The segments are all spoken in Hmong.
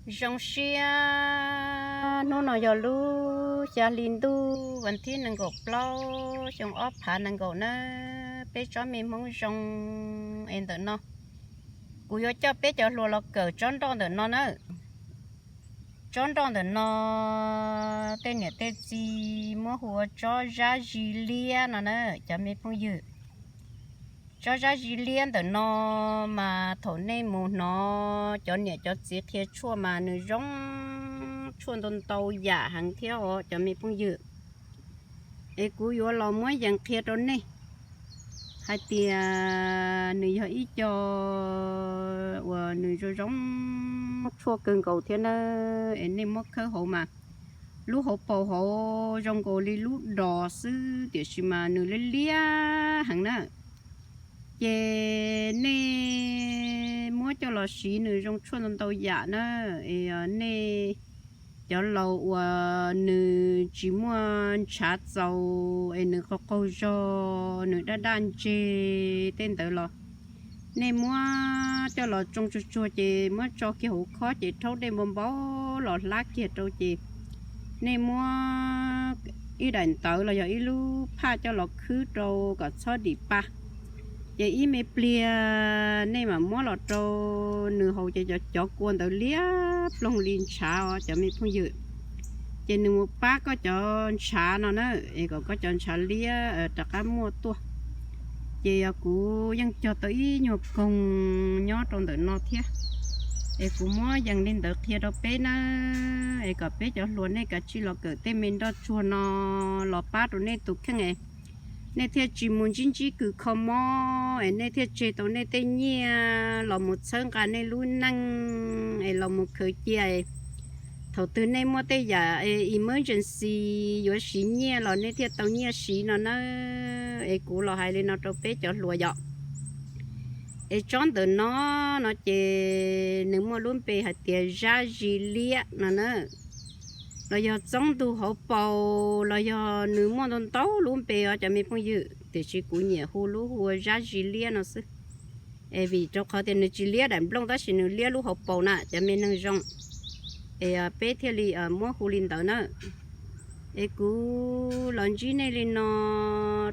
Zoo siab, hnub no yog lub xya hli ntuj vas thib nees nkaum plaub xyoo ob phav nees nkaum nawb. Peb tsob me Hmoob zoo es ntawm no kuv yuav coj peb cov hluas los kawm tsob nroj ntawm no nawb. Tsob nroj ntawm no tej niam tej txiv muab hu ua tsob zab zis liab no na cov me phooj ywg. Tsob zab zis liab ntawm no mas thaum nej mus hnov cov niam cov txiv qhia tshuaj mas nws zoo tshuaj ntau ntau yam heev thiab os cov me phooj ywg. Es kuv yuav los muab yees qhia rau nej hais tias nws yog ib co uas nws zoo zoo tshuaj kawg nkaus thiab na. Es nej muab khawb hauv mas lub hauv paus hauv zoo nkaus li lub dos xwb tiam sis mas nws liab liab heev na. Ces nej muab coj los siv nws zoo tshuaj ntau ntau yam na. Es nej cov laus uas nws tsis muaj ntshav txaus es nws qaug qaug zog nws daj daj ntseg tej ntawd los nej muab coj los tsoo tsuag tsuag ces muab tso kiag hauv khob ces rhaub dej npau npau los hlab kiag rau ces nej muab ib daim ntawv los yog ib lub phaj coj los khwb rau kom txhob dim pa. Ces ib me pliag nej mam muab los rau nws haus ces cov cov kua ntawd liab ploog li ntshav os cov me phooj ywg. Ces nws mus pab koj cov ntshav no na, es kom koj cov ntshav liab rov qab muaj tuaj. Ces yog kuv yeej cog tau ib nyuag koog nyob rau ntawm no thiab, es kuv muab yees li ntawd qhia rau peb na, es kom peb cov hluas nej kav tsij los kawm tej me nroj tsuag no los pab rau nej tus kheej es nej thiaj tsis mus ntsib ntsib kws kho mob es nej thiaj tseg tau nej tej nyiaj los mus txhawb nqa nej lub neej es los mus khaws cia es thaum twg nej muaj tej yam emergency yuav siv nyiaj los nej thiaj tau nyiaj siv no na. Es kuv los hais li no rau peb cov hluas yom. Es tsob ntawm no, no ces nws muaj lub npe hais tias zab zis liab no na, los yog txoob ntug hauv paus los yog nws muaj ntau ntau lub npe os cov me phooj ywg, tiam sis kuv nyiam hu lub hu ua zab zis liab no xwb. Es vim rau qhov tias nws tsis liab daim nplooj tab sis nws liab lub hauv paus na cov me neeg zoo, es peb thiaj li muab hu li ntawd na. Es kuv los ntsib nej li no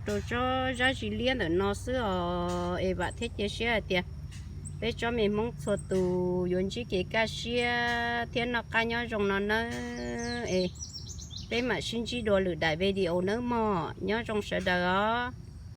rau tsob zab zis liab ntawm no xwb os, es vam thiab cia siab hais tias peb tsob me Hmoob txhua tus yuav ntsib kev kaj siab thiab noj qab nyob zoo no nawb. Es peb mam sib ntsib dua lwm daim video nawb mog, nyob zoo sawv daws os.